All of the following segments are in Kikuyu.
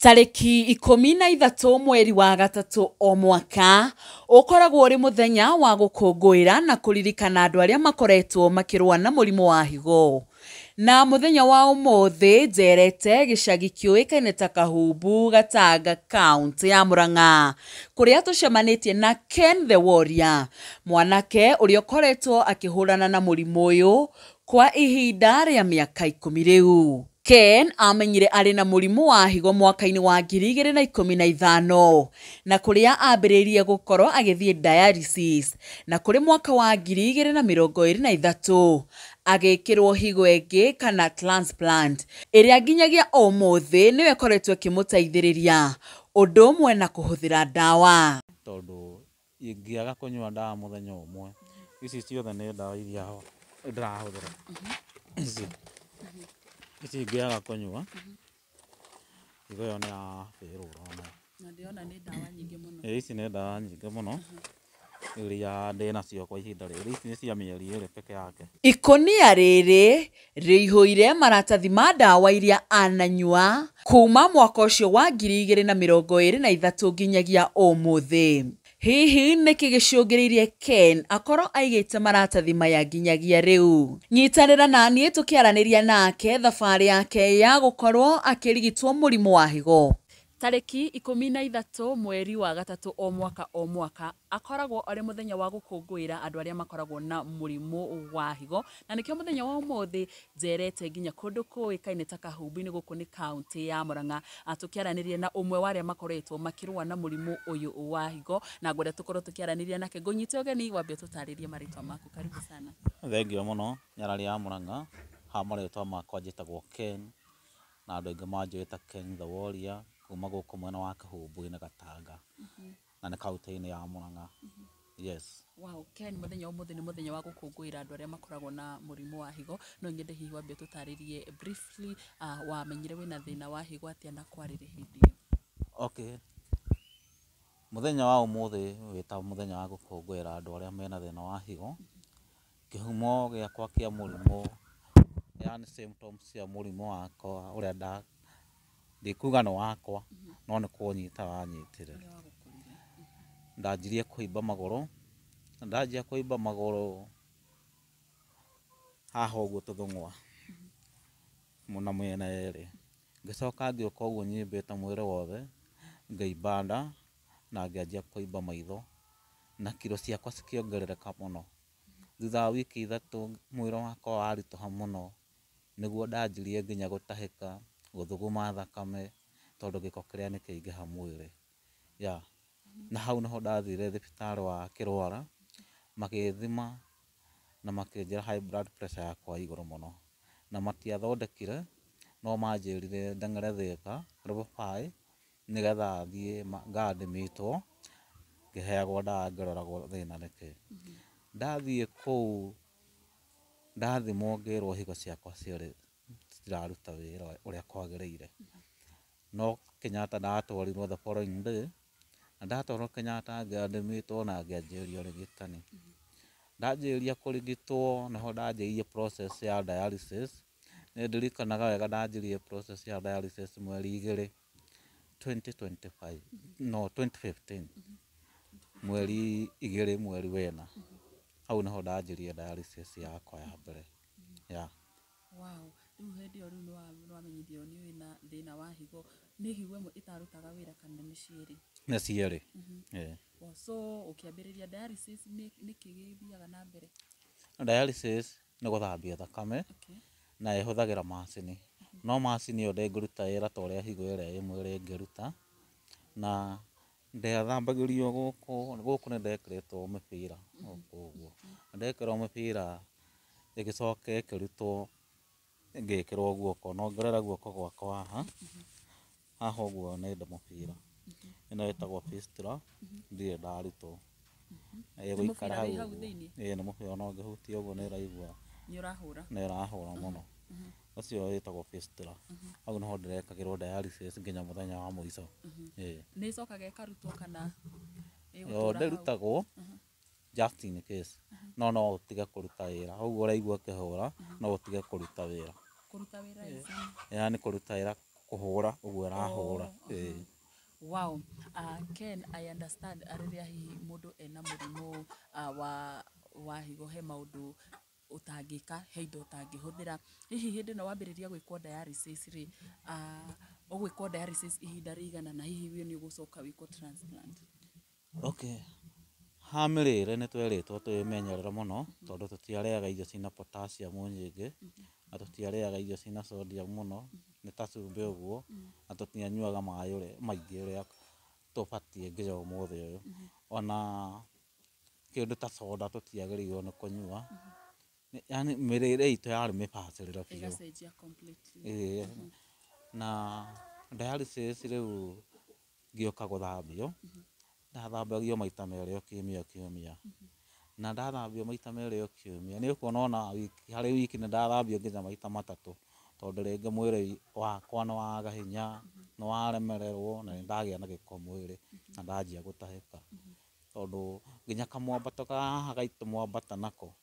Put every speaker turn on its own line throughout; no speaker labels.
Tarĩki 13 mweri wa gatatũ o mwaka ũkoragwo ũrĩ mũthenya wa gũkũngũĩra na kũririkana andũ arĩa makoretwo makĩrũa na mũrimũ wa higo. Na mũthenya wa ũmũthĩ njerete gĩcagi kĩũĩkaine ta Kahumbu, Gatanga, kaũntĩ ya Murang'a, kũrĩa tũcemanĩtie na Ken the Warrior, mwanake ũrĩa ũkoretwo akĩhũrana na mũrimũ ũyũ kwa ihinda rĩa mĩaka 10 rĩu. Ken amenyire arĩ na mũrimũ wa higo mwaka-inĩ wa 2015 na kũrĩa ambĩrĩirie gũkorwo agĩthiĩ dialysis, na kũrĩ mwaka wa 2023 agĩkĩrwo higo ĩngĩ kana transplant ĩrĩa nginyagia ũmũthĩ nĩyo ĩkoretwo ĩkĩmũteithĩrĩria ũndũ ũmwe na kũhũthĩra ndawa.
Tondũ ingĩaga kũnyua ndawa mũthenya ũmwe, ici ciothe nĩ ndawa iria ndĩrahũthĩra. Ici ingĩaga kũnyua, higo ĩyo nĩ ya bĩrũra onayo.
Na ndĩrona nĩ ndawa nyingĩ mũno.
Ici nĩ ndawa nyingĩ mũno iria ndĩnacio kwa ihinda rĩrĩ. Ici nĩ cia mĩeri 2 peke yake.
Ikũnia rĩrĩ rĩihũire maratathi ma ndawa iria ananyua kuma mwaka ũcio wa 2023 nginyagia ũmũthĩ. Hihi nĩkĩ gĩcũngĩrĩirie Ken akorwo aigĩte maratathi maya nginyagia rĩu? Nyitanĩra na niĩ tũkĩaranĩria nake thabarĩ yake ya gũkorwo akĩrigitwo mũrimũ wa higo. Tarĩki 13 mweri wa gatatũ o mwaka o mwaka akoragwo arĩ mũthenya wa gũkũngũĩra andũ arĩa makoragwo na mũrimũ wa higo, na nĩkĩo mũthenya wa ũmũthĩ njerete nginya kũndũ kũĩkaine ta Kahumbu-inĩ gũkũ nĩ kaũntĩ ya Murang'a, tũkĩaranĩria na ũmwe wa arĩa makoretwo makĩrũa na mũrimũ ũyũ wa higo, na ngwenda tũkorwo tũkĩaranĩria nake. Ngũnyite ũgeni, wambe ũtũtarĩrie marĩtwa maku. Karibu sana.
Thengiũ mũno nyarari ya Murang'a. Ha marĩtwa makwa njĩtagwo Ken, na andũ aingĩ manjũĩ ta Ken the Warrior, kuma gũkũ mwena wa Kahumbu-inĩ Gatanga, na nĩ kaũntĩ-inĩ ya Murang'a. Yes.
Wow, Ken, mũthenya wa ũmũthĩ nĩ mũthenya wa gũkũngũĩra andũ arĩa makoragwo na mũrimũ wa higo. No nyende hihi wambe ũtũtarĩrie briefly, wamenyire wĩna thĩna wa higo atĩa na kwarĩrĩ hĩndĩ ĩyo?
Okay. Mũthenya wa ũmũthĩ wĩta mũthenya wa gũkũngũĩra andũ arĩa mena thĩna wa higo. Kĩhumo gĩakwa kĩa mũrimũ, yani symptoms cia mũrimũ wakwa ũrĩa nda ndikuga nĩ wakwa, no nĩ kũnyita wanyitire. Ndanjirie kũimba magũrũ, na ndanjia kũimba magũrũ haha ũguo tũthũng'wa na mĩena yerĩ, ngĩcoka ngĩũka ũguo nyimbĩte mwĩrĩ wothe, ngĩimba nda na ngĩanjia kũimba maitho, na kiro ciakwa cikĩongerereka mũno. Thutha wa wiki 3 mwĩrĩ wakwa waritũha mũno, nĩguo ndanjirie nginya gũtahĩka, gũthuguma thakame, tondũ gĩko kĩrĩa nĩ kĩaingĩha mwĩrĩ. Yeah. Na hau nĩho ndathire thibitarĩ wa Kĩrwara, magĩthima na makĩnjĩra high blood pressure yakwa ĩ igũrũ mũno, na matiathondekire, no manjĩrire ndeng'ere Thĩka level 5 nĩgetha thiĩ nga admit ngĩheagwo ndawa ngĩroragwo thĩna nĩkĩ. Ndathiĩ kũu ndathimwo ngĩrwo higo ciakwa cierĩ citiraruta wĩra ũrĩa kwagĩrĩire. No Kenyatta ndatwarirwo the following day, na ndatwarwo Kenyatta ngĩ admit na ngĩanjĩrĩria ũrigitani. Ndanjĩrĩria kũrigitwo nĩho ndanjĩrĩirie process ya dialysis. Nĩ ndirikanaga wega ndanjirie process ya dialysis mweri 2 2025, no 2015, mweri 2 mweri wena. Hau nĩho ndanjirie dialysis yakwa ya mbere. Yeah.
Wow, rĩu hĩndĩ ĩyo rĩu nĩ wamenyithio nĩ wĩna thĩna wa higo. Nĩ higo ĩmwe ĩtarutaga wĩra kana nĩ cierĩ?
Nĩ cierĩ.
Wow, so ũkĩambĩrĩria dialysis nĩkĩ gĩthiaga na mbere?
Dialysis nĩ gũthambia thakame, na ĩhũthagĩra macini. No macini ĩyo ndĩngĩruta wĩra ta ũrĩa higo ĩrĩa ĩ mwĩrĩ ĩngĩruta. Na ndiathambagĩrio gũkũ, gũkũ nĩ ndekĩrĩtwo mĩbira gũkũ ũguo. Na ndekĩrwo mĩbira ĩgĩcoka ĩkĩrutwo ngĩkĩrwo guoko. Na ũngĩrora guoko gwakwa haha, haha ũguo nĩ ndĩ mũbira. Ĩno ĩtagwo fistula, ndirĩ ndarutwo. Ĩgũikara hau ũguo. Ĩĩ nĩ mũbira, ona ũngĩhutia ũguo nĩ ĩraigua.
Nĩ ũrahũra.
Nĩ ĩrahũra mũno. Ũcio wĩtagwo fistula. Hau nĩho ndĩrekagĩrwo dialysis nginya mũthenya wa mũico. Ĩĩ.
Nĩ ĩcokaga ĩkarutwo kana
ĩgũtũra hau? Ndĩrutagwo just in case. No no ũtige kũruta wĩra. Ũguo ũraigua ũkĩhũra, no ũtige kũruta wĩra.
Kũruta wĩra?
Yaani kũruta wĩra Kũhũra ũguo ĩrahũra.
Oh,
Ĩĩ.
Wow. Ken, I understand rĩrĩa hihi mũndũ ena mũrimũ wa higo, he maũndũ ũtangĩka, he indo ũtangĩhũthĩra. Hihi hĩndĩ ĩno wambĩrĩria gwĩkwo dialysis rĩ, ũgwĩkwo dialysis ihinda rĩigana, na hihi we nĩ ũgũcoka wĩkwo transplant?
Okay. Ha mĩrĩre nĩ twerĩtwo twĩmenyerere mũno, tondũ tũtiarĩaga irio ciĩna potassium nyingĩ, na tũtiarĩaga irio ciĩna sodium mũno, nĩ ta cumbĩ ũguo, na tũtianyuaga maĩ ũrĩa maingĩ ũrĩa tũbatiĩ nginya ũmũthĩ ũyũ. Ona kĩndũ ta soda tũtiagĩrĩirwo nĩ kũnyua. Yaani mĩrĩre itũ yarĩ mĩbacĩrĩre biũ.
Ĩgacenjia completely.
Ĩĩ. Na dialysis rĩu ngĩũka gũthambio, ndathambagio maita 2 o kiumia o kiumia. Na ndathambio maita 2 o kiumia, nĩ ũkuona ona wiki, harĩ wiki nĩ ndathambio nginya maita 3, tondũ rĩngĩ mwĩrĩ wakwa nĩ waga hinya, nĩ waremererwo, na nĩ ndagĩa na gĩko mwĩrĩ, na ndanjia gũtahĩka. Tondũ nginya kamwambato ka haha gaitũ mwambata nako,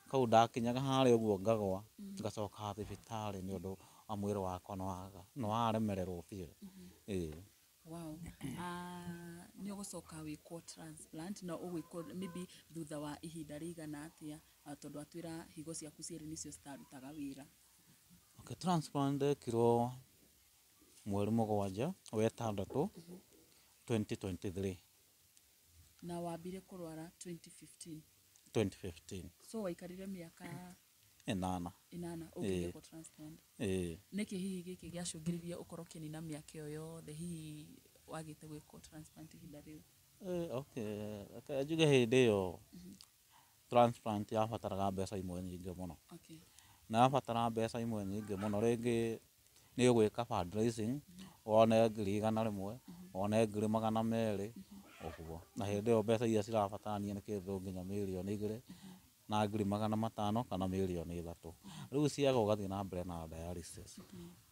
kau ndakinyaga harĩa ũguo ngagwa, ngacoka thibitarĩ nĩ ũndũ wa mwĩrĩ wakwa nĩ waremererwo biũ. Ĩĩ.
Wow. Nĩ ũgũcoka wĩkwo transplant, na ũgwĩkwo maybe thutha wa ihinda rĩigana atĩa, tondũ atwĩra higo ciaku cierĩ nĩcio citarutaga wĩra?
Okay, transplant ndekirwo mweri 7 wa 6 2023.
Na wambire kũrwara 2015?
2015.
So waikarire mĩaka
8.
8 ũngĩgekwo transplant.
Ĩĩ.
Nĩkĩ hihi gĩkĩ gĩacũngĩrĩirie ũkorwo ũkĩnina mĩaka ĩyo yothe, hihi wagĩte gwĩkwo transplant ihinda rĩu?
Okay, reke njuge hĩndĩ ĩyo transplant yabataraga mbeca imwe nyingĩ mũno. Na yabatara mbeca imwe nyingĩ mũno, rĩngĩ nĩ ũgwĩka fundraising, wone 100,000, wone 200,000, ũguo. Na hĩndĩ ĩyo mbeca iria cirabatarania nĩ kĩndũ nginya 2,500,000 na 500,000 kana 3,000,000. Rĩu ciaga ũgathiĩ na mbere na dialysis.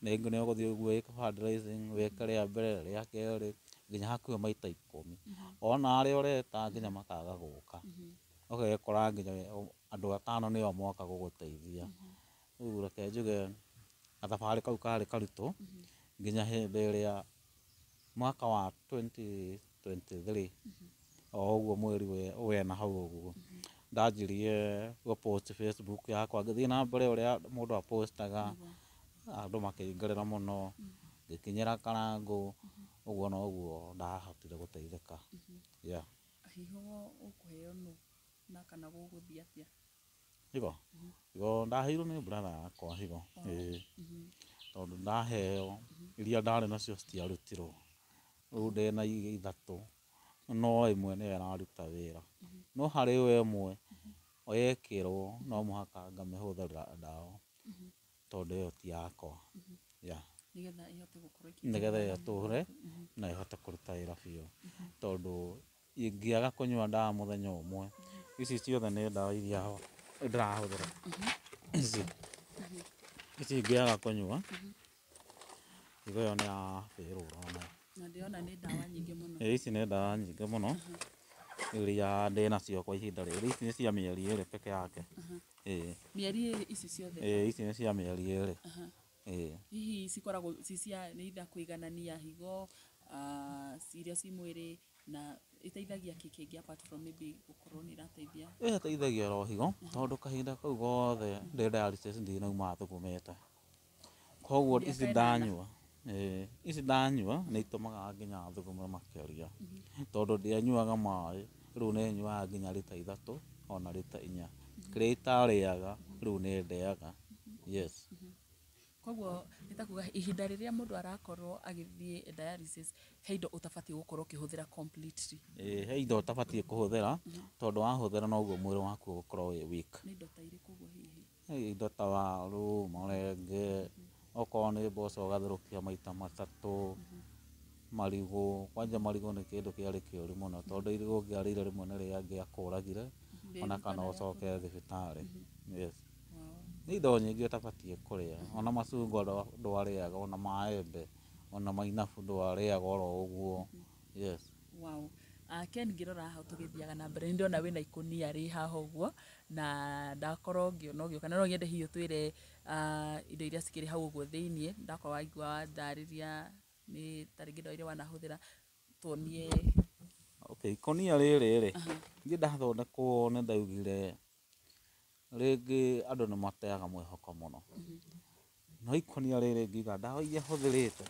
Rĩngĩ nĩ ũgũthiĩ ũguo wĩke fundraising, wĩke rĩa mbere, rĩa kerĩ, nginya hakuhĩ maita 10. Ona arĩa ũreta nginya makaga gũka. Ũgekora nginya andũ 5 nĩo moka gũgũteithia. Rĩu reke njuge gathabarĩ kau karĩ karitũ, nginya hĩndĩ ĩrĩa mwaka wa 2023, o ũguo mweri wena hau ũguo, ndanjirie gũ-post Facebook yakwa, ngĩthiĩ na mbere ũrĩa mũndũ apostaga, andũ makĩingĩrĩra mũno, ngĩkinyĩra Karangũ, ũguo noguo ndahotire gũteithĩka. Yeah.
Higo ũkũheo nũ na kana gũgũthiĩ atĩa?
Higo? Higo ndaheirwo nĩ brother yakwa higo. Ĩĩ. Tondũ ndaheo iria ndarĩ nacio citiarutirwo. Rĩu ndĩna 3, no ĩmwe nĩyo ĩraruta wĩra. No harĩ ĩyo ĩmwe yekĩrwo no mũhaka ngamĩhũthĩra ndawa, tondũ ĩyo ti yakwa. Yeah.
Nĩgetha ĩhote gũkorwo ĩkĩruta
Nĩgetha
wĩra.
ĩtũre na ĩhote kũruta wĩra biũ. Tondũ ingĩaga kũnyua ndawa mũthenya ũmwe, ici ciothe nĩ ndawa iria ndĩrahũthĩra. Ici ingĩaga kũnyua, higo ĩyo nĩ yabĩrwo onayo.
Na ndĩrona nĩ ndawa nyingĩ mũno.
Ĩĩ, ici nĩ ndawa nyingĩ mũno iria ndĩnacio kwa ihinda rĩrĩ. Ici nĩ cia mĩeri 2 peke yake. Ĩĩ.
Mĩeri 2 ici ciothe?
Ĩĩ, ici nĩ cia mĩeri 2. Ĩĩ.
Hihi cikoragwo ci cia nĩ either kũiganania higo, iria ci mwĩrĩ, na iteithagia kĩ kĩngĩ apart from maybe gũkorwo nĩ irateithia?
Ĩyo ĩteithagia oro higo, tondũ kahinda kau gothe ndĩ dialysis ndinauma thugumĩte. Koguo
Mĩaka
ici
8.
ndanyua, ĩĩ, ici ndanyua nĩ itũmaga nginya thugume makĩria. Tondũ ndianyuaga maĩ, rĩu nĩ nyuaga nginya rita 3 ona rita 4. Kĩrĩa itarĩaga rĩu nĩ ndĩaga. Yes.
Koguo nĩ ta kuga ihinda rĩrĩa mũndũ arakorwo agĩthiĩ dialysis, he indo ũtabatiĩ gũkorwo ũkĩhũthĩra completely.
Ĩĩ, he indo ũtabatiĩ kũhũthĩra, tondũ wahũthĩra noguo mwĩrĩ waku ũgũkorwo wĩ weak.
Nĩ indo ta irĩkũ ũguo hihi?
He indo ta waru, marenge, okorwo nĩ mboco ũgatherũkia maita 3, marigũ. Kwanja marigũ nĩ kĩndũ kĩarĩ kĩũru mũno, tondũ irigũ ũngĩarĩire rĩmwe nĩ rĩangĩakũragire, ona kana ũcoke thibitarĩ. Yes. Nĩ indo nyingĩ ũtabatiĩ kũrĩa, ona macungwa ndwarĩaga, ona maembe, ona mainabu ndwarĩaga oro ũguo. Yes.
Wow. Ken, ngĩrora haha tũgĩthiaga na mbere, nĩ ndĩrona wĩna ikũnia rĩ haha ũguo, na ndakorwo ngĩona ũgĩũka, na no nyende hihi ũtwĩre indo iria cikĩrĩ hau ũguo thĩiniĩ. Ndakorwo waigua wandarĩria nĩ ta rĩngĩ ndawa iria wanahũthĩra, tuonie.
Okay, ikũnia rĩrĩ rĩ, niĩ ndathondekwo nĩ ndaugire rĩngĩ andũ nĩ mateaga mwĩhoko mũno, no ikũnia rĩrĩ ngiuga ndawa iria hũthĩrĩte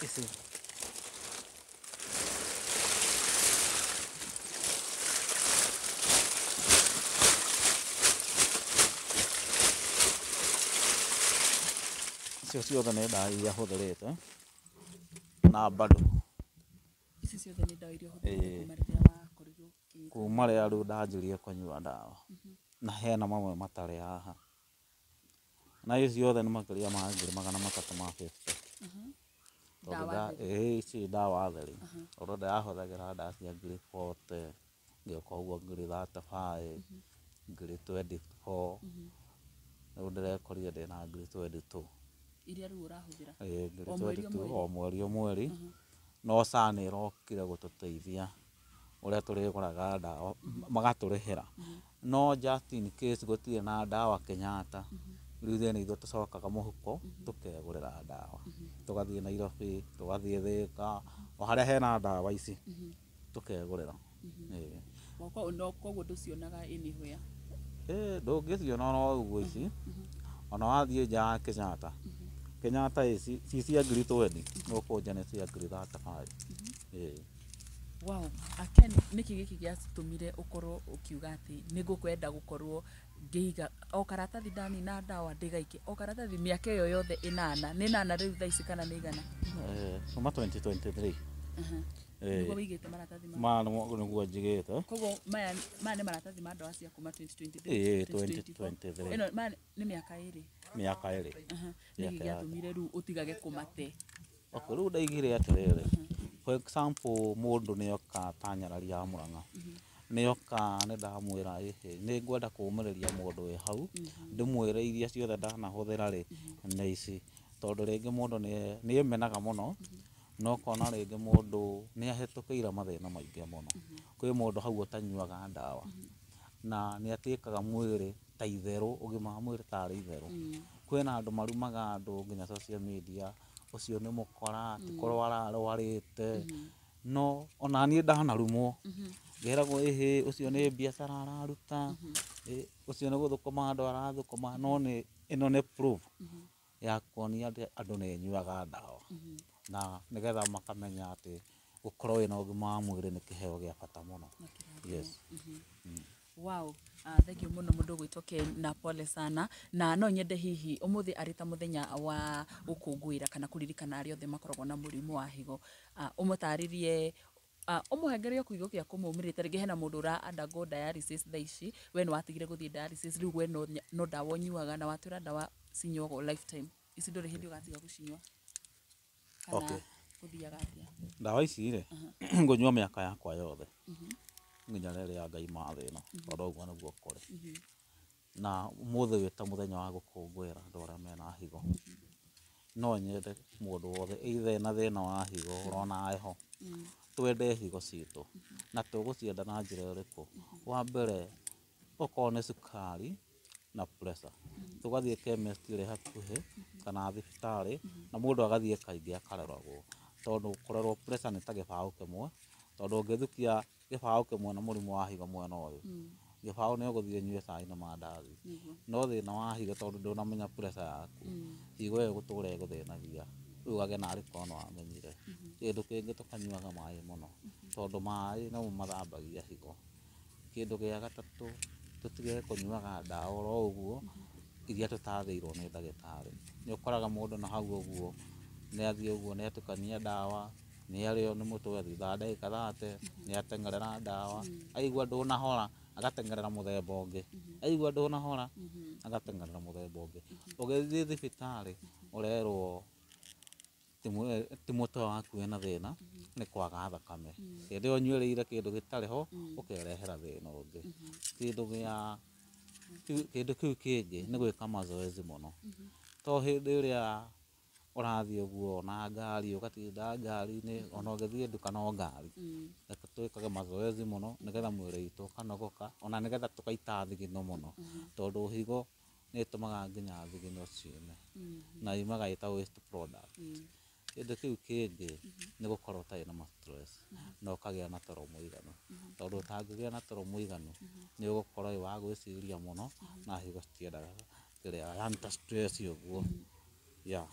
ici icio ciothe nĩ ndawa iria hũthĩrĩte na bado
Ici ciothe nĩ ndawa iria ũhũthĩrĩte kuma rĩrĩa wakorirwo ũkĩnyita?
Kuma rĩrĩa rĩu ndanjirie kũnyua ndawa, na hena mamwe matarĩ haha, na ici ciothe nĩ makĩria ma 350,000. Tondũ
Ndawa theri?
Ĩĩ, ici ndawa theri, tondũ ndĩrahũthagĩra ndawa cia 40,000, ngĩũka ũguo 35,000, 24,000, rĩu ndĩrekorire ndĩna 22,000.
Iria rĩu ũrahũthĩra?
Ĩĩ, ngiri
O mweri o
22.
mweri?
O mweri o mweri. No SHA nĩ ĩrokire gũtũteithia ũrĩa tũrĩgũraga ndawa magatũrĩhĩra, no just in case gũtirĩ na ndawa Kenyatta, rĩu ithuĩ nĩ ithuĩ tũcokaga mũhuko tũkegũrĩra ndawa, tũgathiĩ Nairobi, tũgathiĩ Thĩka, o harĩa hena ndawa ici tũkegũrĩra. Ĩĩ.
No koguo ndũcionaga anywhere?
Ĩĩ, ndũngĩciona ona ũguo ici, ona wathiĩ nja ya Kenyatta, Kenyatta ici ci cia 20,000, gũkũ nja nĩ cia 35,000. Ĩĩ.
Wow. Ken, nĩkĩ gĩkĩ gĩatũmire ũkorwo ũkiuga atĩ nĩ ngũkwenda gũkorwo ngĩiga o karatathi ndanina ndawa ndĩgaikie o karatathi mĩaka ĩyo yothe 8? Nĩ 8 rĩu thaa ici kana nĩ igana?
Kuma 2023. Ĩĩ.
Nĩguo wĩigĩte maratathi ma?
Ma nĩguo njigĩte.
Koguo maya nĩ maratathi ma ndawa cia kuma 2023?
Ĩĩ.
2024.
2023.
Ĩno maya nĩ mĩaka 2.
Mĩaka 2.
Nĩkĩ
Mĩaka ya
gĩatũmire rĩu ũtigage kũmate?
Okay, rĩu ndaigire atĩrĩrĩ, for example, mũndũ nĩoka ta nyarari ya Mũrang'a, nĩoka nĩ ndamwĩra ĩhĩ, nĩ ngwenda kũũmĩrĩria mũndũ wĩ hau, ndĩmwĩre iria ciothe ndanahũthĩra rĩ nĩ ici, tondũ rĩngĩ mũndũ nĩ emenaga mũno, na ũkona rĩngĩ mũndũ nĩ ahĩtũkĩire mathĩna maingĩ mũno. Kwĩ mũndũ hau ũtanyuaga ndawa na nĩ atĩkaga mwĩrĩ ta itherũ, ũgima wa mwĩrĩ tarĩ itherũ. Kwĩna andũ marumaga andũ nginya social media, ũcio nĩ mũkora, ti kũrwara arwarĩte, no ona niĩ ndanarumwo, ngeragwo ĩhĩ, ũcio nĩ biacara araruta, ũcio nĩ gũthũkũma andũ arathũkũma, no nĩ ĩno nĩ proof ya kuonia atĩ andũ nĩ nyuaga ndawa, na nĩgetha makamenya atĩ gũkorwo wĩna ũgima wa mwĩrĩ nĩ kĩheo gĩa bata mũno. Yes.
Wow, thank you mũno mũndũ ũgwĩtwo Ken, na pole sana. Na no nyende hihi ũmũthĩ arĩ ta mũthenya wa gũkũngũĩra kana kũririkana arĩa othe makoragwo na mũrimũ wa higo, ũmũtarĩrie, ũmũhengere o kiugo gĩa kũmũmĩrĩria. Ta rĩngĩ hena mũndũ ũra undergo dialysis thaa ici, we nĩ watigire gũthiĩ dialysis, rĩu we no ndawa ũnyuaga, na watwĩra ndawa cinyuagwo lifetime, ici ndũrĩ hĩndĩ ũgatiga gũcinyua kana gũthiaga atĩa?
Ndawa ici rĩ, ngũnyua mĩaka yakwa yothe nginya rĩrĩa Ngai ma thĩ ĩno, tondũ ũguo nĩguo kũrĩ. Na ũmũthĩ wĩ ta mũthenya wa gũkũngũĩra andũ arĩa mena higo, no nyende mũndũ wothe either ena thĩna wa higo ũrona eho, twende higo citũ. Na tũgũcienda na njĩra ĩrĩkũ? Wa mbere, okorwo nĩ cukari na pressure, tũgathiĩ chemist ĩrĩa hakuhĩ kana thibitarĩ, na mũndũ agathiĩ kaingĩ akaroragwo, tondũ kũrorwo pressure nĩ ta gĩbaũ kĩmwe, tondũ ũngĩthukia gĩbaũ kĩmwe na mũrimũ wa higo mwena ũyũ, gĩbaũ nĩ ũgũthiĩ ũnyue cai na mandathi, no thĩna wa higo, tondũ ndũnamenya pressure yaku, higo ĩyo ĩgũtũra ĩgũthĩnagia, rĩu ũgage narĩ korwo nĩ wamenyire. Kĩndũ kĩngĩ, tũkanyuaga maĩ mũno, tondũ maĩ nomo mathambagia higo. Kĩndũ gĩa gatatũ, tũtige kũnyuaga ndawa oro ũguo iria tũtathĩirwo nĩ ndagĩtarĩ. Nĩ ũkoraga mũndũ na hau ũguo nĩ athiĩ ũguo nĩ atukania ndawa, nĩ arĩo nĩ mũtwe, thutha wa ndagĩka 30 nĩ ateng'erera ndawa, aigua ndũnahora agateng'erera mũthemba ũngĩ, aigua ndũnahora agateng'erera mũthemba ũngĩ. Ũgĩthiĩ thibitarĩ ũrerwo ti mũtwe waku wĩna thĩna, nĩ kwaga thakame. Hĩndĩ ĩyo ũnyuĩrĩire kĩndũ gĩtarĩ ho, ũkerehera thĩna ũngĩ. Kĩndũ kĩu kĩngĩ nĩ gwĩka mazoezi mũno, to hĩndĩ ĩrĩa Ũrathiĩ ũguo na ngari, ũgatinda ngari-inĩ, ona ũgĩthiĩ nduka no ngari. Reke twĩkage mazoezi mũno nĩgetha mwĩrĩ witũ ũkanogoka, ona nĩgetha tũgaita thigino mũno, tondũ higo nĩ ĩtũmaga nginya thigino ciume na yumaga ĩta waste product. Kĩndũ kĩu kĩngĩ nĩ gũkorwo ũtarĩ na ma stress na ũkagĩa na toro mũiganu, tondũ ũtangĩgĩa na toro mũiganu nĩ ũgũkorwo wĩ wa gwĩciria mũno na higo citiendaga kĩrĩa, yani ta stress ũguo, yeah.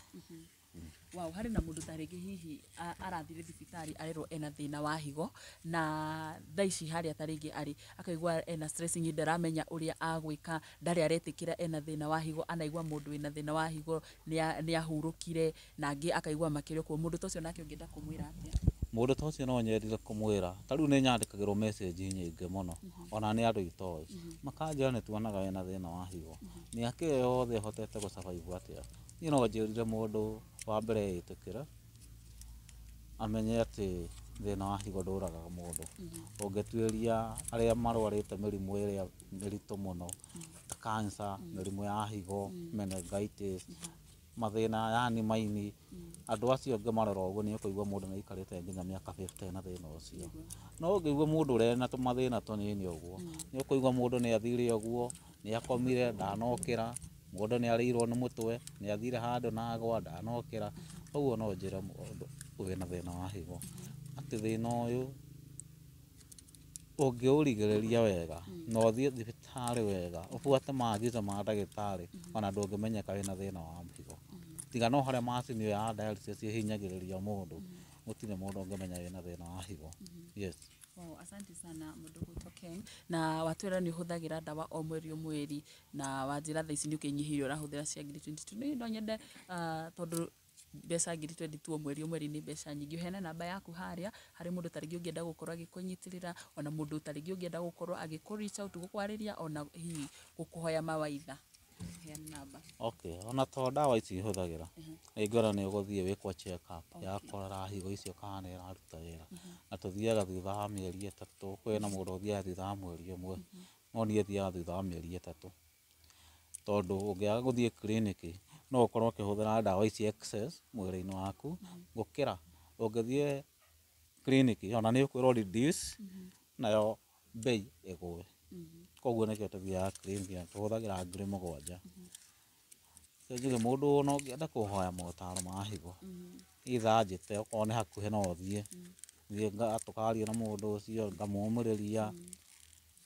Wow, harĩ na mũndũ ta rĩngĩ hihi arathire thibitarĩ arerwo ena thĩna wa higo, na thaa ici harĩa ta rĩngĩ arĩ akaigua ena stress nyingĩ, ndaramenya ũrĩa agwĩka, ndarĩ aretĩkĩra ena thĩna wa higo, anaigua mũndũ wĩna thĩna wa higo nĩ ahurũkire, na angĩ akaigua makĩria ũguo. Mũndũ ta ũcio nake ũngĩenda kũmwĩra atĩa?
Mũndũ ta ũcio no nyendire kũmwĩra, ta rĩu nĩ nyandĩkagĩrwo message nyingĩ mũno, ona nĩ andũ itoĩ, makanjĩra nĩ tuonaga wĩna thĩna wa higo, mĩaka ĩyo yothe ũhotete gũ survive atĩa? Niĩ no njĩrire mũndũ wa mbere etĩkĩre, amenye atĩ thĩna wa higo ndũragaga mũndũ. Ũngĩtuĩria arĩa marwarĩte mĩrimũ ĩrĩa mĩritũ mũno ta cancer, mĩrimũ ya higo, meningitis, mathĩna yani maini, andũ acio ũngĩmarora ũguo nĩ ũkũigua mũndũ nĩ aikarĩte nginya mĩaka 50 na thĩna ũcio. No ũngĩigua mũndũ ũrĩa ena tũmathĩna tũnini ũguo, nĩ ũkũigua mũndũ nĩ athire ũguo, nĩ akomire ndanokĩra, mũndũ nĩ arĩirwo nĩ mũtwe, nĩ athire handũ na agwa ndanokĩra. Ũguo no njĩre mũndũ wĩna thĩna wa higo atĩ thĩna ũyũ ũngĩũrigĩrĩria wega na ũthiĩ thibitarĩ wega, ũbuate maagizo ma ndagĩtarĩ, ona ndũngĩmenyeka wĩna thĩna wa higo. Tiga no harĩa macini ĩyo ya dialysis ĩhinyagĩrĩria mũndũ, gũtirĩ mũndũ ũngĩmenya wĩna thĩna wa higo. Yes.
Wow, asante sana mũndũ ũgwĩtwo Ken. Na watwĩra nĩ ũhũthagĩra ndawa o mweri o mweri, na wanjĩra thaa ici nĩ ũkĩnyihĩire ũrahũthĩra cia ngiri 22. Niĩ no nyende tondũ mbeca ngiri 22 o mweri o mweri nĩ mbeca nyingĩ, ũheane namba yaku harĩa harĩ mũndũ ta rĩngĩ ũngĩenda gũkorwo agĩkũnyitĩrĩra, ona mũndũ ta rĩngĩ ũngĩenda gũkorwo agĩkũ reach out gũkwarĩria, ona hihi gũkũhoya mawaitha. Heana namba.
Okay, ona to ndawa ici hũthagĩra, nĩ ngwĩra nĩ ũgũthiĩ wĩkwo check up ya kũrora higo icio kana nĩ iraruta wĩra, na tũthiaga thutha wa mĩeri 3. Kwĩna mũndũ ũthiaga thutha wa mweri 1, no niĩ thiaga thutha wa mĩeri 3, tondũ ũngĩaga gũthiĩ kiriniki no ũkorwo ũkĩhũthĩra ndawa ici excess mwĩrĩ-inĩ waku gũkĩra ũngĩthiĩ kiriniki, ona nĩ ũkwĩrwo reduce nayo bei ĩgũe. Koguo nĩkĩo tũthiaga kiriniki na tũhũthagĩra 7,000. Njuge mũndũ ona ũngĩenda kũhoya motaro ma higo, either anjĩte okorwo nĩ hakuhĩ no thiĩ, thiĩ tũkaria na mũndũ ũcio, ngamũmĩrĩria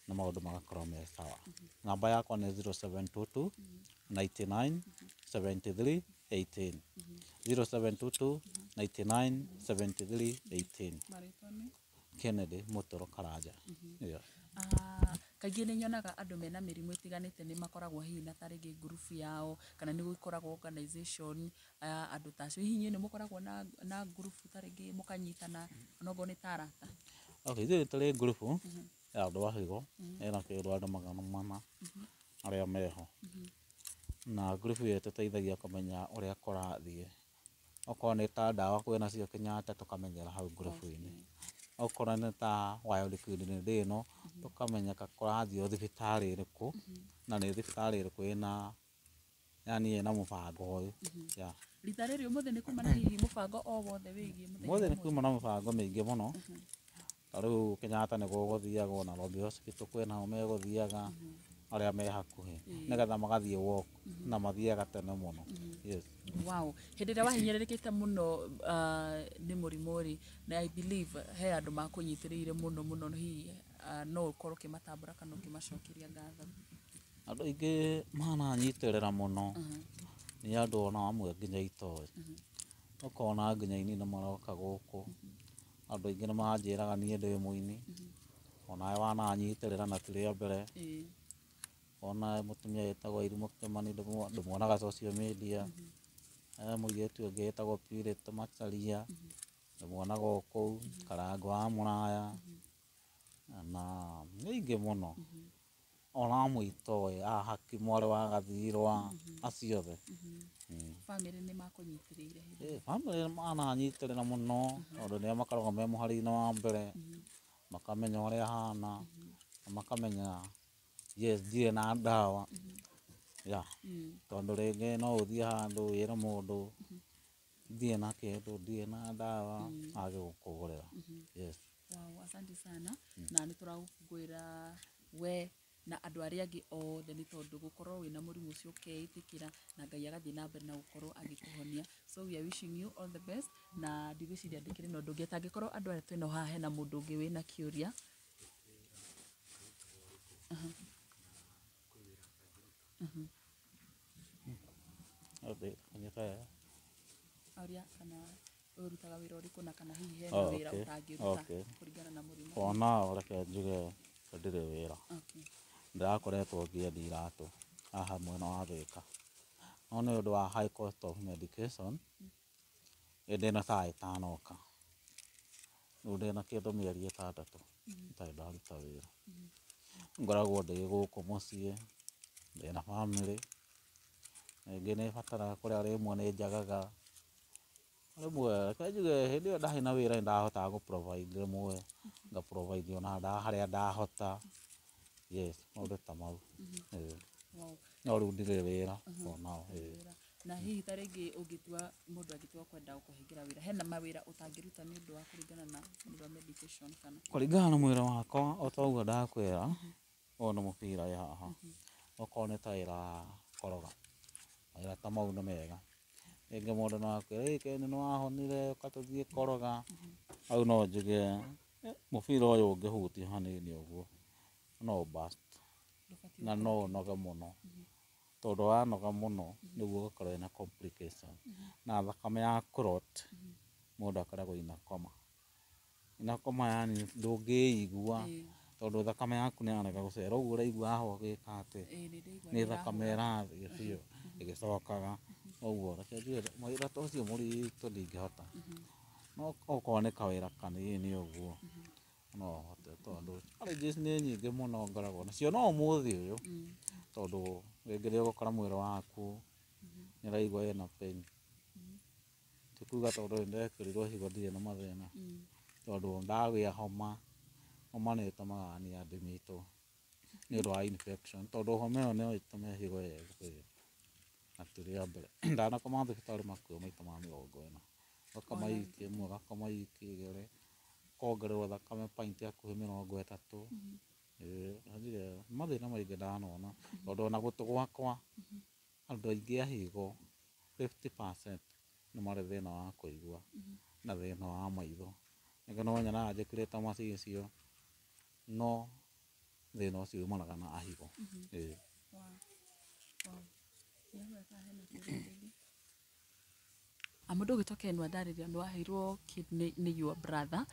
na maũndũ magakorwo me sawa. Namba yakwa nĩ 0722 99 73 18, 0722 99 73 18.
Marĩtwa nĩ?
Kennedy Mũtũrũ Karanja. Yeah.
Kaingĩ nĩ nyonaga andũ mena mĩrimũ ĩtiganĩte nĩ makoragwo hihi na ta rĩngĩ ngurubu yao, kana nĩ gũkoragwo organization ya andũ ta acio. Hihi inyuĩ nĩ mũkoragwo na ngurubu ta rĩngĩ mũkanyitana onokorwo nĩ ta arata?
Okay, ithuĩ tũrĩ ngurubu ya andũ a higo, ĩna kĩndũ andũ 400 arĩa meho, na ngurubu ĩyo ĩtũteithagia kũmenya ũrĩa kũrathiĩ. Okorwo nĩ ta ndawa kwĩna cio Kenyatta tũkamenyera hau ngurubu-inĩ, okorwo nĩ ta wild kidney day ĩno tũkamenyeka kũrathiĩ thibitarĩ ĩrĩkũ, na nĩ thibitarĩ ĩrĩkũ ĩna yani ĩna mũbango ũyũ. Yeah.
Rita rĩrĩ ũmũthĩ nĩ kuma na hihi mũbango o wothe wĩgiĩ mũthenya
Ũmũthĩ nĩ
ũmũthĩ?
kuma na mũbango mĩingĩ mũno. Ta rĩu Kenyatta nĩ gũgũthiagwo, Nairobi Hospital kwĩnao megũthiaga arĩa me hakuhĩ, nĩgetha magathiĩ walk na mathiaga tene mũno. Yes.
Wow. Hĩndĩ ĩrĩa wahinyĩrĩrĩkĩte mũno nĩ mũrimũ rĩ, na I believe he andũ makũnyitĩrĩire mũno mũno, hihi no ũkorwo ũkĩmatambũra kana ũkĩmacokeria ngatho?
Andũ aingĩ mananyitĩrĩra mũno nĩ andũ ona amwe nginya itoĩ, ũkona nginya aini nĩ maroka gũkũ, andũ aingĩ nĩ manjĩraga niĩ ndĩ mũini, onawe wananyitĩrĩra na ti rĩa mbere. Ona mũtumia wĩtagwo Irimũ Kĩmani ndĩmuonaga social media, he mũirĩtu ũngĩ wĩtagwo Purity Macharia ndĩmuonaga o kũu, Karangũ wa Mũraya, na nĩ aingĩ mũno, ona amwe itoĩ, a Haki mwarĩ wa Gathirwa, acio othe.
Bamĩrĩ nĩ makũnyitĩrĩire hĩndĩ ĩyo?
Bamĩrĩ mananyitĩrĩra mũno, tondũ nĩo makoragwo me mũhari-inĩ wa mbere, makamenya ũrĩa hana, na makamenya yes ndirĩ na ndawa, yeah. Tondũ rĩngĩ no ũthiĩ handũ wĩre mũndũ Ndirĩ na kĩndũ, ndirĩ na ndawa, age gũkũgũrĩra. Yes.
Wow, asante sana. Na nĩ tũragũkũngũĩra we na andũ arĩa angĩ othe, nĩ tondũ gũkorwo wĩna mũrimũ ũcio ũkeĩtĩkĩra na Ngai agathiĩ na mbere na gũkorwo agĩkũhonia. So we are wishing you all the best, na ndigwĩciria ndĩkĩrĩ na ũndũ ũngĩ. Atangĩkorwo andũ aya twĩnao haha hena mũndũ ũngĩ wĩna kĩũria.
Kanyita wega.
Ũria kana ũrutaga wĩra ũrĩkũ, na kana hihi hena
Oh,
wĩra
okay.
ũtangĩruta kũringana na mũrimũ.
For now reke njuge ndirĩ wĩra. Ndĩrakoretwo ngĩendia iratũ haha mwena wa Thĩka, no nĩ ũndũ wa high cost of medication hĩndĩ ĩno ta ĩtanoka, rĩu ndĩna kĩndũ mĩeri 6 itarĩ ndaruta wĩra. Ngoragwo ndĩ gũkũ mũciĩ, ndĩna bamĩrĩ, rĩngĩ nĩ bataraga kũrĩa, rĩmwe nĩ njagaga, rĩmwe reke njuge hĩndĩ ĩyo ndarĩ na wĩra nĩ ndahotaga gũ provide, rĩmwe nga provide ona harĩa ndahota. Yes, maũndũ ta mau. No rĩu ndirĩ wĩra for now.
Na hihi ta rĩngĩ ũngĩtua mũndũ angĩtua kwenda gũkũhingĩra wĩra, hena mawĩra ũtangĩruta nĩ ũndũ wa kũringana na nĩ ũndũ wa medication kana?
Kũringana na mwĩrĩ wakwa, o ta ũguo ndakwĩra, ũyũ nĩ mũbira wĩ haha. Okorwo nĩ ta wĩra wa koroga, mawĩra ta mau nĩ mega. Rĩngĩ mũndũ no akwĩre, ĩ Ken nĩ wahonire, ũka tũthiĩ koroga. Hau no njuge mũbira ũyũ ũngĩhutia hanini ũguo no ũ burst na no ũnoge mũno, tondũ wanoga mũno nĩguo ũgakorwo wĩna complication na thakame ya clot, mũndũ akoragwo ina coma. Ina coma yani ndũngĩigua, tondũ thakame yaku nĩ yarega gũcera, ũguo ũraigua haha ũgĩka atĩ nĩ thakame ĩrathiĩ biũ ĩgĩcokaga. Ũguo reke njuge wĩra ta ũcio mũritũ ndingĩhota, no okorwo nĩ kawĩra kanini ũguo no hote, tondũ challenges nĩ nyingĩ mũno ngoragwo nacio no ũmũthĩ ũyũ, tondũ rĩngĩ nĩ ũgũkora mwĩrĩ waku nĩ ũraigua wĩna pain. Ti kuga tondũ nĩ ndekĩrirwo higo ndirĩ na mathĩna, tondũ ndagĩa homa, homa nĩ ĩtũmaga niĩ admitwo nĩ ũndũ wa infection, tondũ homa ĩyo no ĩtũme higo ĩyo ĩgũthĩe. Na ti rĩa mbere ndanakoma thibitarĩ makuhĩ maita ma 40, ũgakoma wiki ĩmwe, ũgakoma wiki igĩrĩ, ũkongererwo thakame pint hakuhĩ 30. Nĩ mathĩna maingĩ ndanona, tondũ ona gũtũ gwakwa andũ aingĩ a higo 50% nĩ marĩ thĩna wa kũigua na thĩna wa maitho. Ningĩ no nyonaga njĩkĩrĩte macicio, no thĩna ũcio umanaga na higo.
Mũndũ ũgĩtwo Ken Wandarĩria nĩ waheirwo kidney nĩ your brother,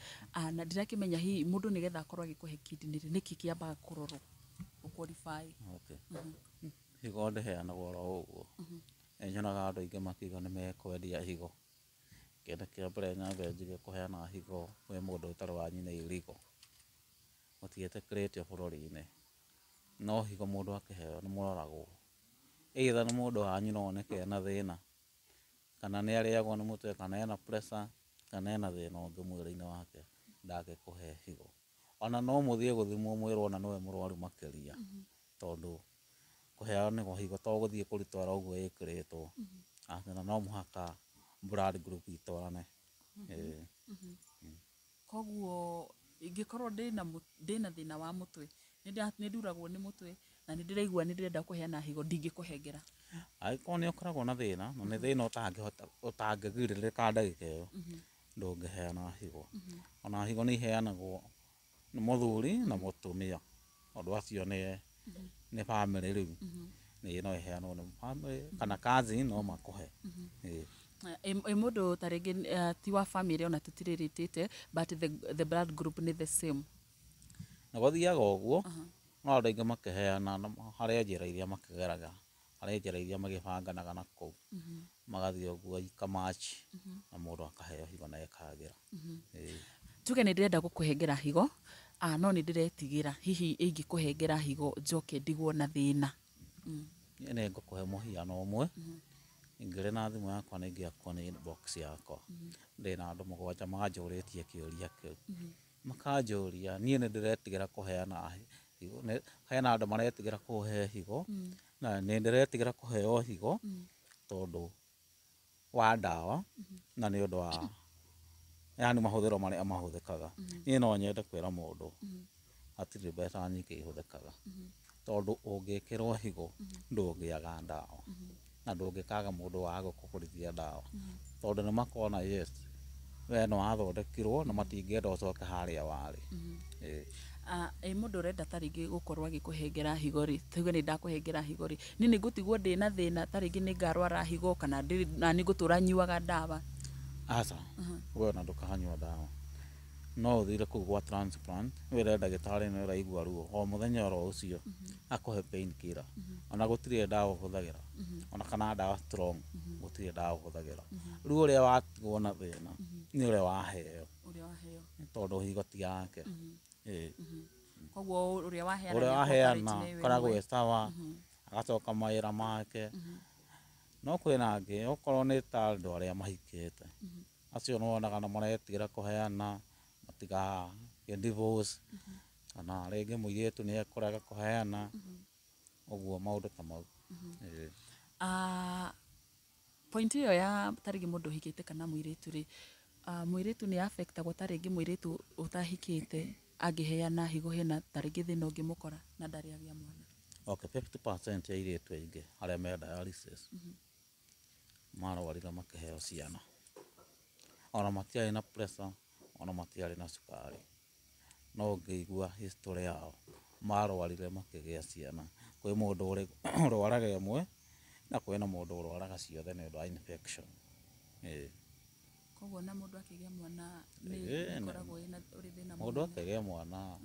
na ndirakĩmenya hihi mũndũ nĩgetha akorwo agĩkũhe kidney rĩ, nĩkĩ kĩambaga kũrorwo ũ qualify?
Okay. Higo ndĩheanagwo oro ũguo. Nĩ nyonaga andũ aingĩ makiuga nĩ mekwendia higo. Kĩndũ kĩa mbere nyambe njuge, kũheana higo kwĩ mũndũ ũtarĩ wa nyina irigo gũtiĩtĩkĩrĩtio bũrũri-inĩ. No higo mũndũ akĩheo nĩ mũroragwo, either nĩ mũndũ wanyu no oneke ena thĩna, kana nĩ arĩagwo nĩ mũtwe, kana ena pressure, kana ena thĩna ũngĩ mwĩrĩ-inĩ wake, ndangĩkũhe higo. Ona no mũthiĩ gũthimwo mwĩrwo ona nĩwe mũrwaru makĩria, tondũ kũheanwo higo to gũthiĩ kũrĩtwara ũguo ĩkĩrĩtwo, na no mũhaka blood group itwarane.
Koguo ingĩkorwo ndĩna thĩna wa mũtwe, nĩ nduragwo nĩ mũtwe na nĩ ndĩraigua nĩ ndĩrenda kũheana higo, ndingĩkũhengera?
Angĩkorwo nĩ ũkoragwo na thĩna, na nĩ thĩna ũtangĩhota ũtangĩgirĩrĩka ndagĩka ĩyo, ndũngĩheana higo. Ona higo nĩ iheanagwo nĩ mũthuri na mũtumia, tondũ acio nĩ bamĩrĩ rĩu, nĩ no ĩheanwo nĩ bamĩrĩ kana cousin no makũhe.
Ĩ mũndũ ta rĩngĩ ti wa bamĩrĩ ona tũtirĩrĩtĩte, but the blood group nĩ the same?
Na gũthiaga ũguo, no andũ aingĩ makĩheana harĩ njĩra iria makĩgeraga, harĩ njĩra iria magĩbanganaga na kũu, magathiĩ ũguo ika match na mũndũ akaheo higo na ĩkagĩra.
Tuge nĩ ndĩrenda gũkũhengera higo, no nĩ ndĩretigĩra hihi ingĩkũhengera higo njoke ndigwo na thĩna.
Niĩ nĩ ngũkũhe mũhiano ũmwe. Ingĩrĩ na thimũ yakwa nĩ ingĩakuona inbox yakwa, ndĩna andũ 7 manjũrĩtie kĩũria kĩu, makanjũria niĩ nĩ ndĩretigĩra kũheana higo, hena andũ maretigĩra kũhe higo, na nĩ ndĩretigĩra kũheo higo tondũ wa ndawa na nĩ ũndũ wa yani mahũthĩro marĩa mahũthĩkaga. Niĩ no nyende kwĩra mũndũ hatirĩ mbeca nyingĩ ihũthĩkaga, tondũ ũngĩkĩrwo higo ndũngĩaga ndawa na ndũngĩkaga mũndũ wa gũkũgũrithia ndawa, tondũ nĩ makona yes we nĩ wathondekirwo na matingĩenda ũcoke harĩa warĩ. Ĩĩ.
Ĩ mũndũ ũrenda ta rĩngĩ gũkorwo agĩkũhengera higo rĩ, tuge nĩ ndakũhengera higo rĩ, niĩ nĩ ngũtigwo ndĩna thĩna ta rĩngĩ nĩ ngarwara higo kana na nĩ ngũtũra nyuaga ndawa?
Aca, we ona ndũkanyua ndawa, no ũthire kũu gwa transplant wĩre ndagĩtarĩ nĩ ũraigua ruo o mũthenya oro ũcio akũhe pain killer. Ona gũtirĩ ndawa ũhũthagĩra, ona kana ndawa strong, gũtirĩ ndawa ũhũthagĩra. Rĩu ũrĩa watigwo na thĩna nĩ ũrĩa waheo,
ũrĩa waheo,
tondũ higo ti yake. Ĩĩ.
Koguo ũrĩa waheana
ũrĩa
nĩ
waheana
cooperate nĩ
koragwo
ĩmwe.
e sawa, agacoka mawĩra make. No kwĩna angĩ okorwo nĩ ta andũ arĩa mahikĩte, acio nĩwonaga nĩ maretigĩra kũheana matigagĩe divorce, kana rĩngĩ mũirĩtu nĩ ekũrega kũheana, ũguo maũndũ ta mau. Ĩĩ.
Point ĩyo ya ta rĩngĩ mũndũ ũhikĩte kana mũirĩtu rĩ, mũirĩtu nĩ affectagwo ta rĩngĩ mũirĩtu ũtahikĩte angĩheana higo hena ta rĩngĩ thĩna ũngĩmũkora na ndarĩ agĩa mwana?
Okay, 50% ya airĩtu aingĩ arĩa me dialysis marwarire makĩheo ciana, ona matiarĩ na pressure, ona matiarĩ na cukari, no ũngĩigua history yao marwarire makĩgĩa ciana. Kwĩ mũndũ ũrwaraga ĩmwe na kwĩna mũndũ ũrwaraga ciothe nĩ ũndũ wa infection. Ĩĩ.
Koguo na mũndũ akĩgĩa mwana nĩ
Ĩĩ,
ĩkoragwo ĩna ũrĩ thĩna
mũndũ
mũnene.
akĩgĩa mwana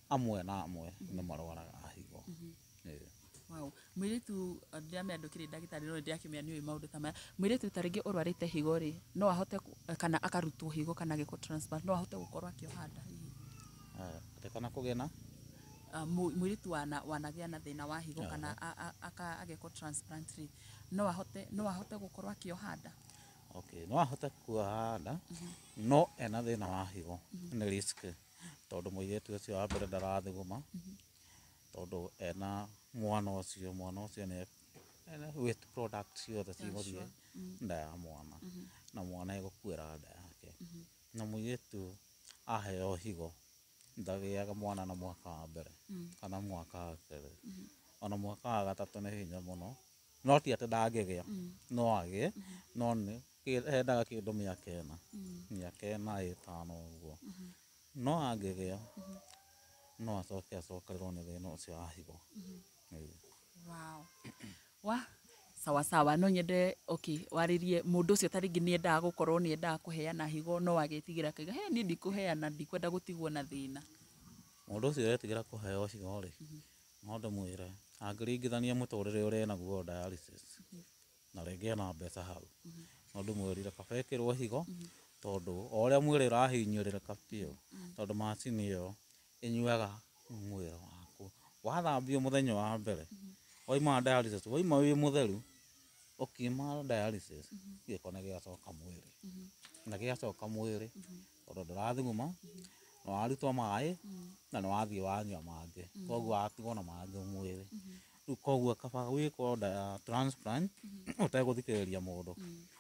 amwe na amwe nĩ marwaraga higo. Ĩĩ.
Wow. Mũirĩtu ndĩramenya ndũkĩrĩ ndagĩtarĩ no nĩndĩrakĩmenya nĩũĩ maũndũ ta maya. Mũirĩtu ta rĩngĩ ũrwarĩte higo rĩ, no ahote kana akarutwo higo kana agĩkwo transplant, no ahote gũkorwo akĩoha nda hihi?
Atĩ kana kũgĩa na?
Mũirĩtu wanagĩa na thĩna wa higo kana agekwo transplant rĩ, no ahote gũkorwo akĩoha nda?
Okay, no ahote kuoha nda, no ena thĩna wa higo nĩ risk, tondũ mũirĩtu ũcio wa mbere ndarathuguma, tondũ ena mwana ũcio, mwana ũcio nĩ ena waste product ciothe cigũthiĩ nda ya mwana, na mwana egũkuĩra nda yake. Na mũirĩtu aheo higo ndagĩaga mwana na mwaka wa mbere kana mwaka wa kerĩ, ona mwaka wa gatatũ nĩ hinya mũno, no ti atĩ ndangĩgĩa, no agĩe, no nĩ endaga kĩndũ mĩaka ĩna, mĩaka ĩna ĩtano ũguo. No angĩgĩa no acoke acokererwo nĩ thĩna ũcio wa higo. Ĩĩ.
Wow. Wa sawa sawa, no nyende okay warĩrie mũndũ ũcio ta rĩngĩ nĩ endaga gũkorwo nĩ endaga kũheana higo no agetigĩra akauga he niĩ ndikũheana, ndikwenda gũtigwo na thĩna.
Mũndũ ũcio ũretigĩra kũheo higo rĩ, no ndĩmwĩre angĩringithania mũtũrĩre ũrĩa enaguo dialysis na rĩngĩ ena mbeca hau, no ndĩmwĩrire kaba ekĩrwo higo, tondũ o ũrĩa mwĩrĩ ũrahinyĩrĩrĩka biũ, tondũ macini ĩyo ĩnyuaga mwĩrĩ waku. Wathambio mũthenya wa mbere wauma dialysis, wauma wĩ mũtheru, ũkiuma dialysis gĩko nĩ gĩacoka mwĩrĩ, na gĩacoka mwĩrĩ tondũ ndũrathuguma, nĩ warutwo maĩ na nĩ wathiĩ wanyua mangĩ, koguo watigwo na mangĩ mwĩrĩ. Rĩu koguo kaba wĩkwo transplant ũtegũthikĩrĩria mũndũ.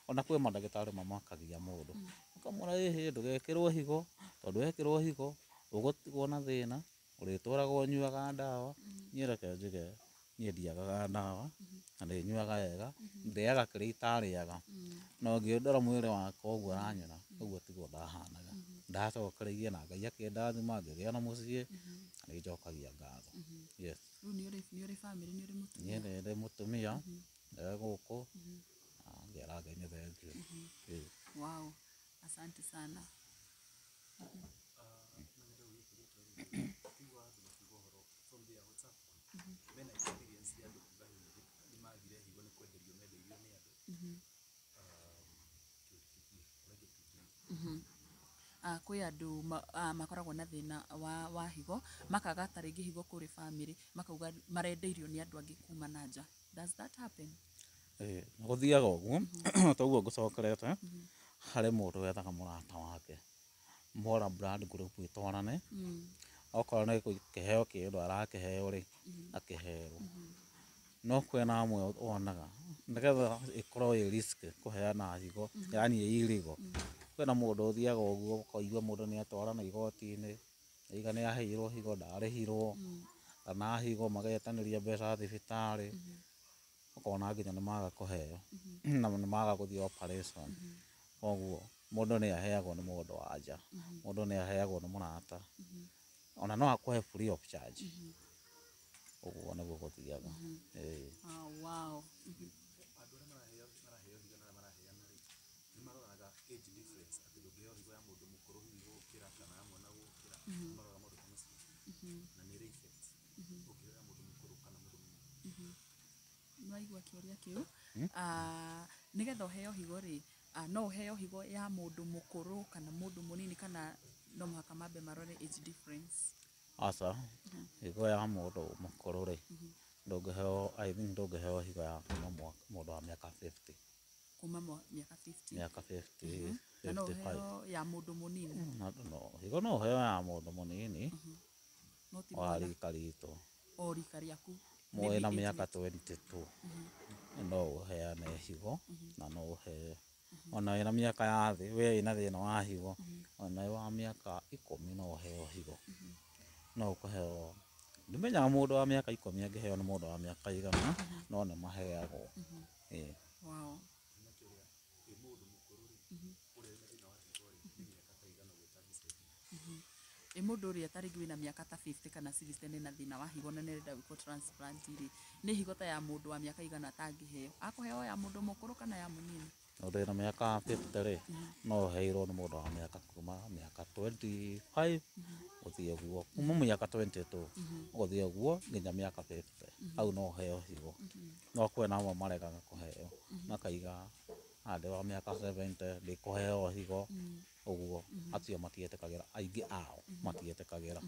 Ona kwĩ mandagĩtarĩ mamakagia mũndũ, ũkamwĩra ĩhĩ ndũgekĩrwo higo, tondũ wekĩrwo higo ũgũtigwo na thĩna, ũrĩtũraga ũnyuaga ndawa. Niĩ reke njuge niĩ ndiagaga ndawa na ndĩnyuaga wega, ndĩaga kĩrĩa itarĩaga, na ũngĩndora mwĩrĩ wakwa ũguo ũranyona ũguo tiguo ndahanaga. Ndacokereirie na Ngai akĩndathima ngĩgĩa na mũciĩ, na nĩ njokagia ngatho. Yes.
Rĩu nĩ ũrĩ family, nĩ ũrĩ mũtumia?
Niĩ nĩ ndĩ mũtumia, e gũkũ, na ngera Ngai nĩ thengiũ. Ĩĩ.
Wow. Asante sana.
Mena experience ya andũ kuga hihi nĩ magire higo nĩ kwenderio mendeirio nĩ andũ.
Kwĩ andũ makoragwo na thĩna wa higo, makaga ta rĩngĩ higo kũrĩ family, makauga marendeirio nĩ andũ angĩ kuma na nja. Does that happen?
Ĩĩ, gũthiaga ũguo, toguo ngũcokerete, harĩ mũndũ wethaga mũrata wake, mora blood group ĩtwarane, okorwo nĩ kĩheo kĩndũ arakĩheo rĩ, akĩheo. No kwĩna amwe wonaga nĩgetha ĩkorwo ĩ risk kũheana higo, yaani ĩ illegal. Kwĩna mũndũ ũthiaga ũguo ũkaigua mũndũ nĩ atwarana igoti-inĩ, aiga nĩ aheirwo higo ndarĩhirwo, kana higo magetanĩria mbeca thibitarĩ, ũkona nginya nĩ maga kũheo na nĩ maga gũthiĩ operation. Koguo mũndũ nĩ aheagwo nĩ mũndũ wa nja, mũndũ nĩ aheagwo nĩ mũrata, ona no akũhe free of charge. Ũguo nĩguo gũthiaga. Ĩĩ.
Oh, wow.
Andũ arĩa maraheo higo na arĩa maraheana rĩ, nĩ maroraga age difference, atĩ ndũngĩheo higo ya mũndũ mũkũrũ hihi gũkĩra kana ya mwana gũkĩra, nĩ maroraga maũndũ ta macio, na nĩ ĩrĩ effect ũngĩheo ya mũndũ mũkũrũ kana mũndũ mũnini?
Nĩwaigua kĩũria kĩu? Nĩgetha ũheo higo rĩ, no ũheo higo ya mũndũ mũkũrũ kana mũndũ mũnini, kana no mũhaka mambe marore age difference?
Aca, higo ya mũndũ mũkũrũ rĩ, ndũngĩheo, I think ndũngĩheo higo ya kuma mũndũ wa mĩaka 50.
Kuma mĩaka 50?
Mĩaka 50,
Na no
55.
ũheo ya mũndũ mũnini?
No, higo no ũheo ya mũndũ mũnini
No ti
wa
mwana.
rika ritũ.
O rika rĩaku.
Mwĩ na
Maybe age
mĩaka
mate.
22 no ũheane higo, na no ũheo ona wĩna mĩaka ya thĩ, we wĩna thĩna wa higo, ona wĩ wa mĩaka 10 no ũheo higo. No ũkũheo, ndimenyaga mũndũ wa mĩaka 10 angĩheo nĩ mũndũ wa mĩaka igana, no nĩ maheagwo. Ĩĩ.
Wow.
Na kĩũria, ĩ mũndũ mũkũrũ rĩ, ũrĩa wĩna thĩna wa higo rĩ, nĩ mĩaka ta igana ũguo ĩtangĩcenjia?
Ĩ mũndũ ũrĩa ta rĩngĩ wĩna mĩaka ta 50 kana 60 nĩ na thĩna wa higo na nĩarenda gwĩkwo transplant rĩ, nĩ higo ta ya mũndũ wa mĩaka igana atangĩheo? Akũheo ya mũndũ mũkũrũ kana ya mũnini?
Mũndũ wĩna mĩaka 50 rĩ, no ũheirwo nĩ mũndũ wa mĩaka kuma mĩaka 25 gũthiĩ ũguo, kuma mĩaka 22 gũthiĩ ũguo nginya mĩaka 50, hau no ũheo higo. No kwĩna amwe maregaga kũheo, makaiga ndĩ wa mĩaka 70 ndikũheo higo, ũguo acio matiĩtĩkagĩra, aingĩ ao matiĩtĩkagĩra.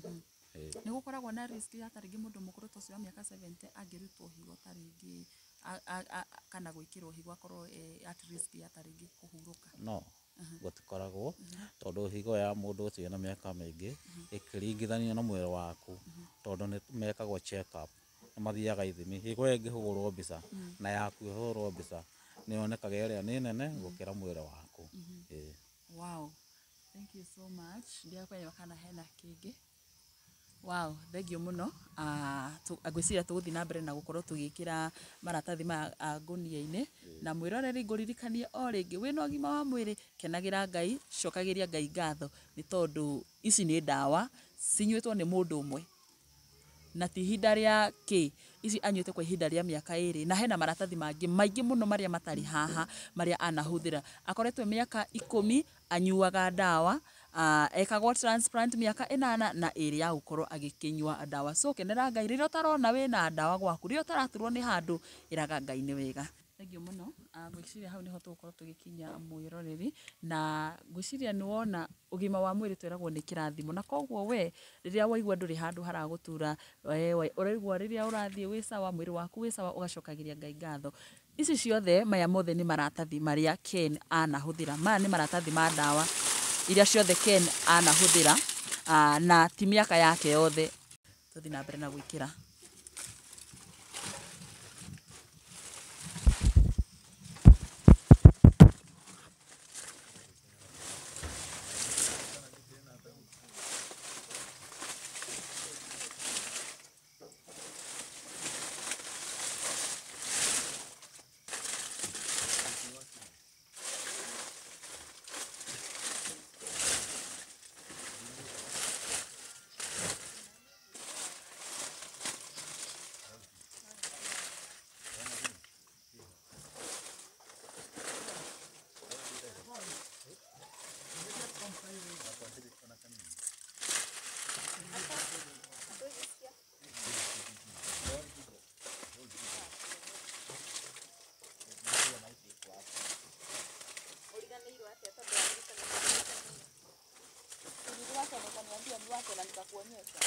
Ĩĩ.
Nĩ gũkoragwo na risk ya ta rĩngĩ mũndũ mũkũrũ ta ũcio wa mĩaka 70 angĩrutwo higo ta rĩngĩ kana gwĩkĩrwo higo akorwo at risk ya ta rĩngĩ kũhurũka?
No, gũtikoragwo, tondũ higo ya mũndũ ũcio wĩna mĩaka mĩingĩ ĩkĩringithanio na mwĩrĩ waku, tondũ nĩ mekagwo check up, nĩ mathiaga ithimi, higo ĩngĩhũrwo mbica na yaku ĩhũrwo mbica, nĩ yonekaga ĩrĩa nĩ nene gũkĩra mwĩrĩ waku. Ĩĩ.
Wow. Thank you so much. Ndirakũmenya kana hena kĩngĩ. Wow, thank you mũno. Ngwĩciria tũgũthiĩ na mbere na gũkorwo tũgĩkĩra maratathi maya ngũnia-inĩ, na mwĩroreri ngũririkanie o rĩngĩ, wĩna ũgima wa mwĩrĩ, kenagĩra Ngai, cokagĩria Ngai ngatho, nĩ tondũ ici nĩ ndawa cinyuĩtwo nĩ mũndũ ũmwe na ti ihinda rĩa kĩ, ici anyuĩte kwa ihinda rĩa mĩaka 2, na hena maratathi mangĩ maingĩ mũno marĩa matarĩ haha marĩa anahũthĩra. Akoretwo mĩaka 10 anyuaga ndawa, ekagwo transplant mĩaka 8 na 2 ya gũkorwo agĩkĩnyua ndawa. So kenera Ngai rĩrĩa ũtarona wĩna ndawa gwaku, rĩrĩa ũtaraturwo nĩ handũ, ĩraga Ngai nĩ wega. Thank you mũno. Ngwĩciria hau nĩho tũgũkorwo tũgĩkinya mwĩroreri, na ngwĩciria nĩ wona ũgima wa mwĩrĩ twĩragwo nĩ kĩrathimo, na koguo we rĩrĩa waigua ndũrĩ handũ haragũtura, we ũraigua rĩrĩa ũrathiĩ wĩ sawa, mwĩrĩ waku wĩ sawa, ũgacokagĩria Ngai ngatho. Ici ciothe, maya mothe nĩ maratathi marĩa Ken anahũthĩra. Maya nĩ maratathi ma ndawa iria ciothe Ken anahũthĩra, na ti mĩaka yake yothe. Tũthiĩ na mbere na gwĩkĩra. Nikakuonyesha.